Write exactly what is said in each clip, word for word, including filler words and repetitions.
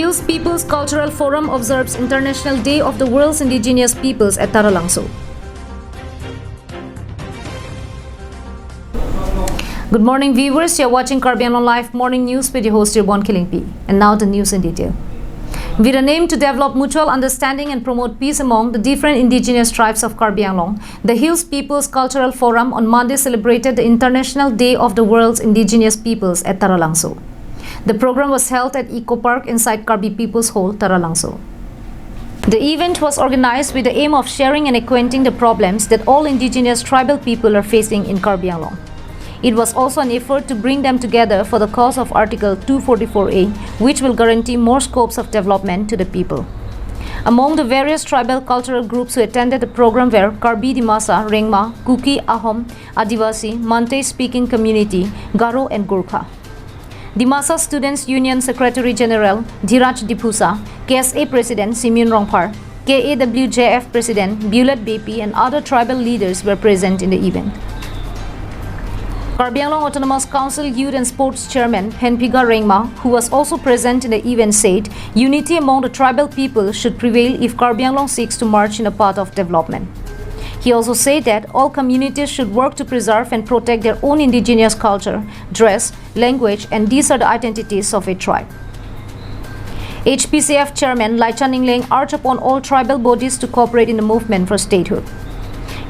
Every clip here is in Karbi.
Hills People's Cultural Forum observes International Day of the World's Indigenous Peoples at Taralangso. Good morning, viewers. You're watching Karbi Anglong Live Morning News with your host, Irbon Kilingpi. And now the news in detail. With an aim to develop mutual understanding and promote peace among the different indigenous tribes of Karbi Anglong, the Hills People's Cultural Forum on Monday celebrated the International Day of the World's Indigenous Peoples at Taralangso. The program was held at Eco Park inside Karbi People's Hall, Taralangso. The event was organized with the aim of sharing and acquainting the problems that all indigenous tribal people are facing in Karbi Anglong. It was also an effort to bring them together for the cause of Article two forty-four A, which will guarantee more scopes of development to the people. Among the various tribal cultural groups who attended the program were Karbi, Dimasa, Rengma, Kuki, Ahom, Adivasi, Meitei speaking community, Garo and Gorkha. Dimasa Students Union Secretary General Dhiraj Diphusa, K S A President Simeon Rongphar, K A W J F President Bullet Beypi and other tribal leaders were present in the event. Karbi Anglong Autonomous Council Youth and Sports Chairman Phenphiga Rengma, who was also present in the event, said unity among the tribal people should prevail if Karbi Anglong seeks to march in a path of development. He also said that all communities should work to preserve and protect their own indigenous culture, dress, language, and these are the identities of a tribe. H P C F Chairman Laichan Engleng urged upon all tribal bodies to cooperate in the movement for statehood.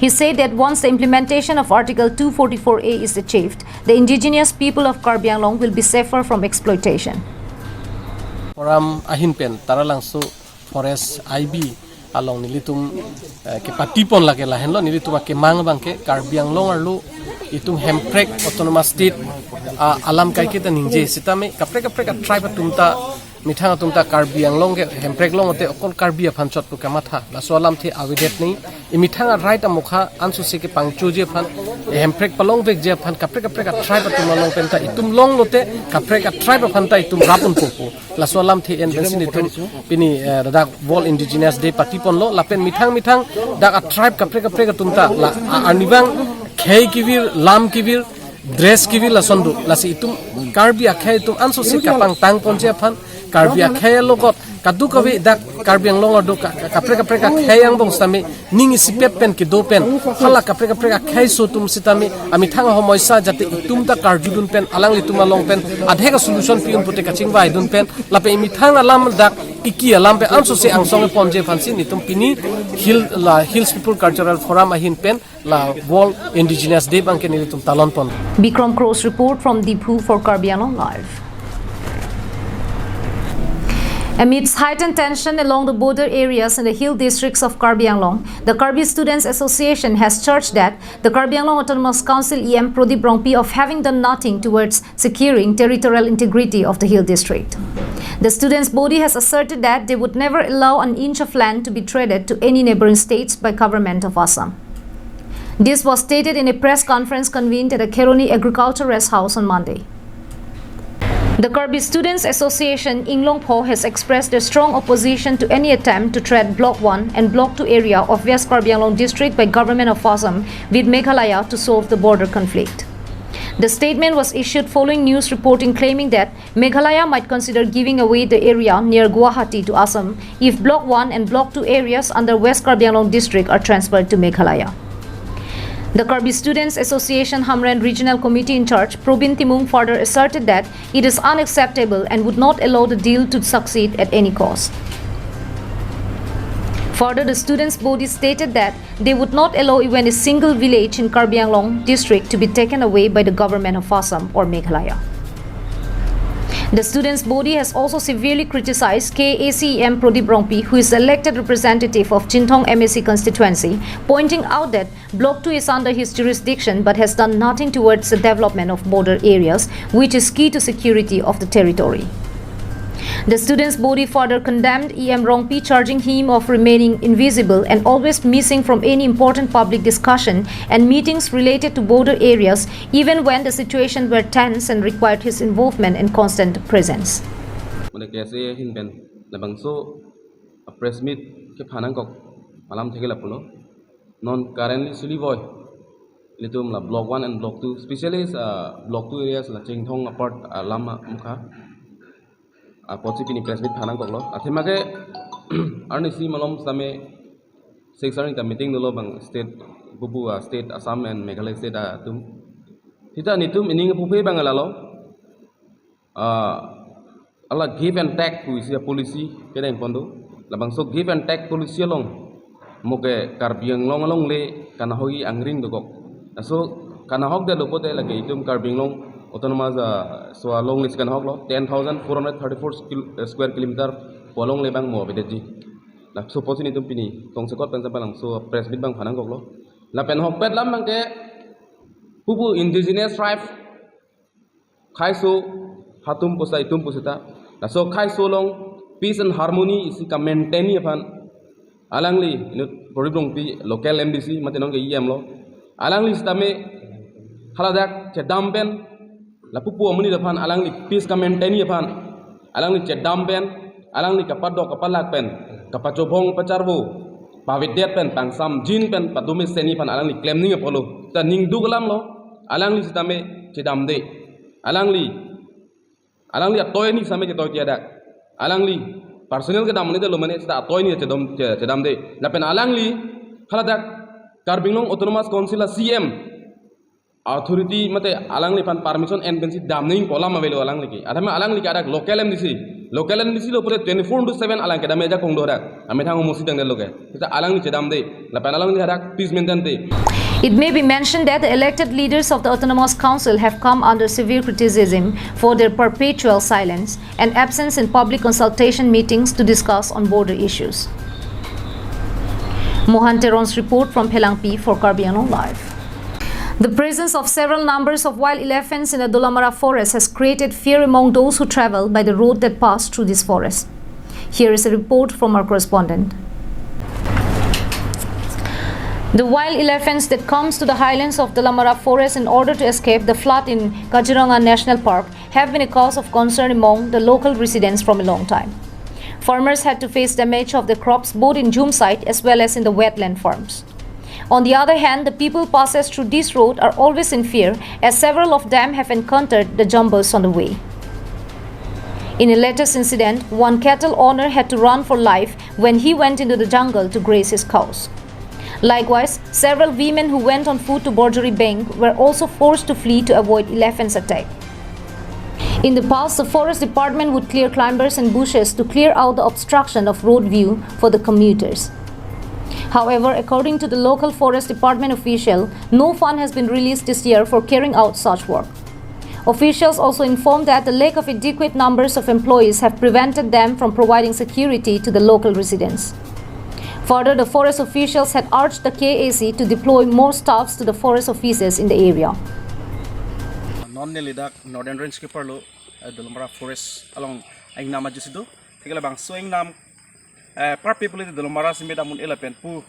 He said that once the implementation of Article two forty-four A is achieved, the indigenous people of Karbi Anglong will be safer from exploitation. Forum ahin pen Taralangso Forest I B along nelitum eh, kepatipon lake lahenlo, nelitum akemang abangke Karbi Anglong arlo itum Hemprek Autonomous State ah, alam kaiketa ningje sitame kaprek kaprek a tribe atum ta, methang atum ta Karbi Anglong ke Hemprek along te okol Karbi aphan chot pu kamatha, laso alamthe avedet nangji. Emethang a right amokha ansose kepangchoji aphan, e Hemprek palongvekji aphan, kaprek kaprek a tribe atum along pen ta itum longlote kaprek a tribe aphan ta itum rap unpo pu. Laso alamthe en pensi nelitum pini eh, dak World Indigenous Day patiponlo, lapen methang methang dak a tribe kaprek kaprek atum ta la a- arnivang khei kevir, lam kevir, dress kevir lason do. Lasi itum Karbi akhei atum ansose kapangtangponji aphan, Karbi akhei alogot kadokave dak Karbi Anglong arlo ka- ka- kaprek kaprek akhei angbong sitame ning isipet pen kedo pen, hala kaprek kaprek akhei aso atum sitame amethang ahomoisa jate itum ta karjudun pen, alanglitum along pen adhek a solution pi-un pute kachingvaidun pen, lapen emethang alam dak iki alam pen ansose angsong ponji aphansi nelitum pini Hill la Hills People Cultural Forum ahin pen la World Indigenous Day abangke nelitum talonpon. Bikram Kro's report from Diphu for Karbi Anglong Live. Amidst heightened tension along the border areas in the hill districts of Karbi Anglong, the Karbi Students Association has charged that the Karbi Anglong Autonomous Council E M Prodip Rongpi of having done nothing towards securing territorial integrity of the hill district. The students' body has asserted that they would never allow an inch of land to be traded to any neighboring states by government of Assam. This was stated in a press conference convened at the Kheroni Agriculture Rest House on Monday. The Karbi Students Association, Inglong Pho, has expressed their strong opposition to any attempt to trade Block one and Block two area of West Karbi Anglong district by Government of Assam with Meghalaya to solve the border conflict. The statement was issued following news reporting claiming that Meghalaya might consider giving away the area near Guwahati to Assam if Block one and Block two areas under West Karbi Anglong district are transferred to Meghalaya. The Karbi Students Association Hamren Regional Committee in charge Probin Timung further asserted that it is unacceptable and would not allow the deal to succeed at any cost. Further, the students' body stated that they would not allow even a single village in Karbi Anglong district to be taken away by the government of Assam or Meghalaya. The students' body has also severely criticized K A C E M Prodip Rongpi, who is the elected representative of Chinthong M A C constituency, pointing out that Block two is under his jurisdiction but has done nothing towards the development of border areas, which is key to security of the territory. The students' body further condemned E M Rongpi, charging him of remaining invisible and always missing from any important public discussion and meetings related to border areas, even when the situation were tense and required his involvement and constant presence. Mane K S A ahin pen labangso a press meet kepha nangkok alamthe ke lapulo. Non currently silivoi ilitum la block one and block two, specially uh, block two areas la Chinthong apart uh, lama mukha. Apotsi pini press meet phan nangkoklo. Athema ke arnisi malom sitame six arni ta meeting dolo bang state bubu a state Assam and Meghalaya state atum. Sita netum ining pupe bang lalo. Ah, ala give and take pu isi a policy kedeng pon do. Labangso give and take policy along mo ke Karbi Anglong alongle kanahoi angring dokok. Laso kanahok det lopote lake itum Karbi Anglong Autonomous, ah, so alongle si kanahoklo ten thousand four hundred thirty-four kil-, eh, square kilometer pu alongle bang mo avedetji. Laso apotsi netum pini tongsekot pen sampalang so press meet bang phan nangkoklo. Lapen hokpet alam bang ke pupu indigenous tribe khaiso hatum pusai itum pusita. Laso khaiso along peace and harmony isi ka-maintain aphan alangli inut Prodip Rongpi local M D C mate non ke E M lo. Alangli sitame haladak chedam pen lapu pu amonit aphan alangli peace ka-maintain aphan alangli chedam pen alangli kapadok kapalak pen kapachobong pacharvo pavedet pen pangsamjin pen padome seni aphan alangli klem ning apotlo. Ta ningduk alamlo alangli sitame chedamde. Alangli, alangli atoi ni sitame chetoiti adak. Alangli personal kedam ni delo mane sita atoi ni chedam, che-, chedamde. Lapen alangli haladak Karbi Anglong Autonomous Council a C M authority mate alangliphan permission en pensi damning kolam avelo alangli ke. Athema alangli ke adak local M D C. Local M D C lo pura twenty-four into seven alang kedam ajakong do adak. Amethang omosi dang delo ke. Sita alangli chedamde. Lapen alangli hadak peace maintain de. It may be mentioned that the elected leaders of the Autonomous Council have come under severe criticism for their perpetual silence and absence in public consultation meetings to discuss on border issues. Mohan Teron's report from Phelangpi for Karbi Anglong Live. The presence of several numbers of wild elephants in the Dolamara forest has created fear among those who travel by the road that pass through this forest. Here is a report from our correspondent. The wild elephants that comes to the highlands of Dolamara forest in order to escape the flood in Kaziranga National Park have been a cause of concern among the local residents from a long time. Farmers had to face damage of their crops both in Jhum side as well as in the wetland farms. On the other hand, the people passes through this road are always in fear, as several of them have encountered the jungles on the way. In a latest incident, one cattle owner had to run for life when he went into the jungle to graze his cows. Likewise, several women who went on foot to Borjori Bank were also forced to flee to avoid elephants' attack. In the past, the forest department would clear climbers and bushes to clear out the obstruction of road view for the commuters. However, according to the local forest department official, no fund has been released this year for carrying out such work. Officials also informed that the lack of adequate numbers of employees have prevented them from providing security to the local residents. Further, the forest officials had urged the K A C to deploy more staffs to the forest offices in the area. Non neli dak Northern Range keparlo, eh, Dolamara Forest along ingnam ajo si do. Thekla bangso ingnam, eh, par pepule Dolamara sitame dam un-e lapen pu,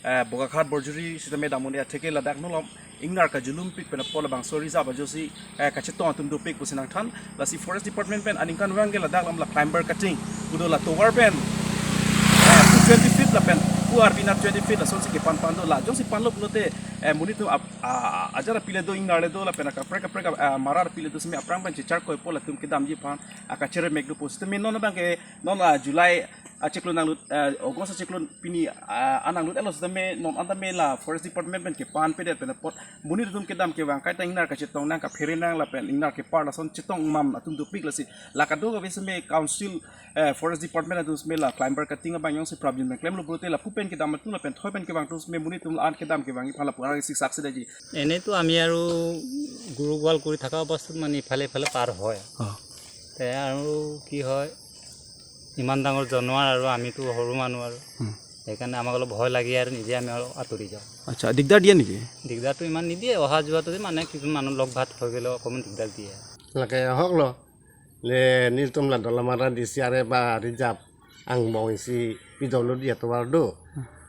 eh, Bokakhat Borjori sitame dam un-e, thekla dak nulom ingnar kajulum pik pen apot labangso reserve ajo si, eh, kachetong atum dopik pusi nangthan. Lasi forest department pen aningkanvang ke ladak lam la climber cutting pu do, la tovar pen, eh, two twenty feet lapen pu arpi na twenty feet lasonsi kepan pan do. La jongsi panlo pulote, eh, monit atum ap-, a, a, ajar aphi le do, ingnar le do lapen akaprek kaprek, ah, marar aphi le do sitame aphrang pen chechar koipo latum kedamji aphan akacheremek do pu. Sitame non abang ke non, ah, July achiklo nanglut, ah, August achiklo pini, ah, ananglut elo sitame non anta me la forest department pen kepan pedet pen apot monit atum kedam kevang kaita ingnar kachetong nang kaphere nang lapen ingnar kepar lason chetong mam atum dopik. Lasi la kadokave sitame council, eh, forest department atum sitame la climber cutting abang jongsi prapjin pen klemlo pulote lapu pen kedam atum lapen thoi pen kevang atum sitame monit atum la-an kedam kevangji aphan lapu arsi sakse daji. এনেইতো আমি আৰু গৰু গোৱাল কৰি থকা অৱস্থাত মানে ইফালে ইফালে পাৰ হয়। অ। তে আৰু কি হয়, ইমান ডাঙৰ জানোৱাৰ আৰু আমিতো সৰু মানুহ আৰু। উম। সেইকাৰণে আমাক অলপ ভয় লাগে আৰু নিজে আমি অলপ আঁতৰি যাওঁ। আচ্ছা, দিগদাৰ দিয়ে নেকি? দিগদাৰটো ইমান নিদিয়ে, অহা যোৱাটোতে মানে কিছুমান মানুহ লগ ভাত হৈ গ'লে অকণমান দিগদাৰ দিয়ে। Lake ahok lo, le nelitum la Dolamara D C R ba reserve angbong isi P W D atovar do.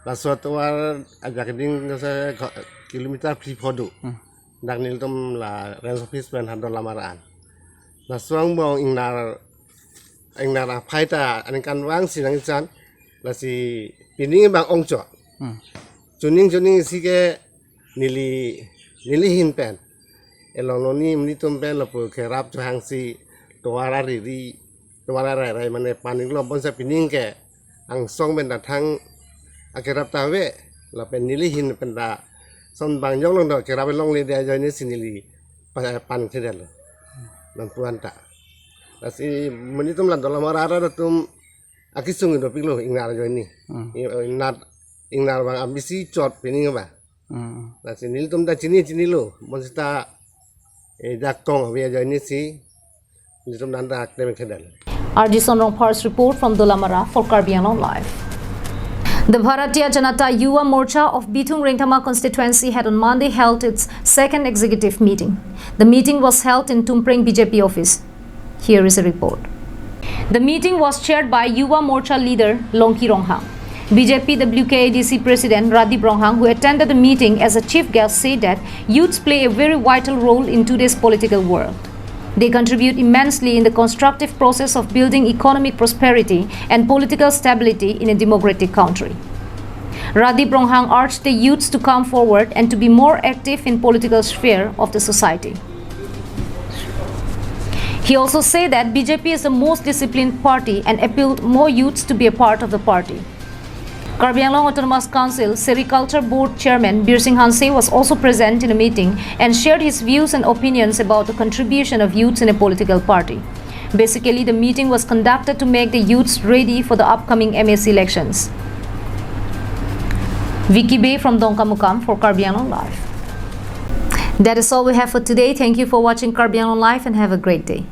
Laso atovar ajak ding se kilometer phli pho do. Hmm. Dak nelitum la range office pen ha Dolamara an. Laso angbong ingnar, ingnar aphai ta aningkanvang si nangchan, lasi pining bang ongchot. Hmm. Chuning chuning isi ke neli, neli ahin pen, elong loni monit atum pen lapu kerap chohangsi tovar ariri Tumara rai rai mane pan-iklo, bonta pining ke angsong pen ta thang akerap ta ave, lapen neli ahin pen ta son bang jonglong do, kerap longle de ajoine si neli pa-, pan thedetlo. Nangpuan ta. Lasi monit atum la Dolamara arat atum akesung dopiklo ingnar ajoine. Hmm. I-, ingnar, ingnar abang abisi chot pining ba. Hmm. Lasi nelitum ta chini chinilo, bonsita, eh, dak tong ave ajoine si nelitum nanda klem thedetlo. R G Sonrong Par's report from Dolamara for Karbi Anglong Live. The Bharatiya Janata Yuva Morcha of Bithung Rengthama constituency had on Monday held its second executive meeting. The meeting was held in Tumpreng B J P office. Here is a report. The meeting was chaired by Yuva Morcha leader Longki Ronghang. B J P W K A D C President Radip Ronghang, who attended the meeting as a chief guest, said that youths play a very vital role in today's political world. They contribute immensely in the constructive process of building economic prosperity and political stability in a democratic country. Radip Ronghang urged the youths to come forward and to be more active in political sphere of the society. He also said that B J P is the most disciplined party and appealed more youths to be a part of the party. Karbi Anglong Autonomous Council Sericulture Board Chairman Birsing Hanse was also present in a meeting and shared his views and opinions about the contribution of youths in a political party. Basically, the meeting was conducted to make the youths ready for the upcoming M A C elections. Vicky Bey from Dongkamukam for Karbi Anglong Live. That is all we have for today. Thank you for watching Karbi Anglong Live and have a great day.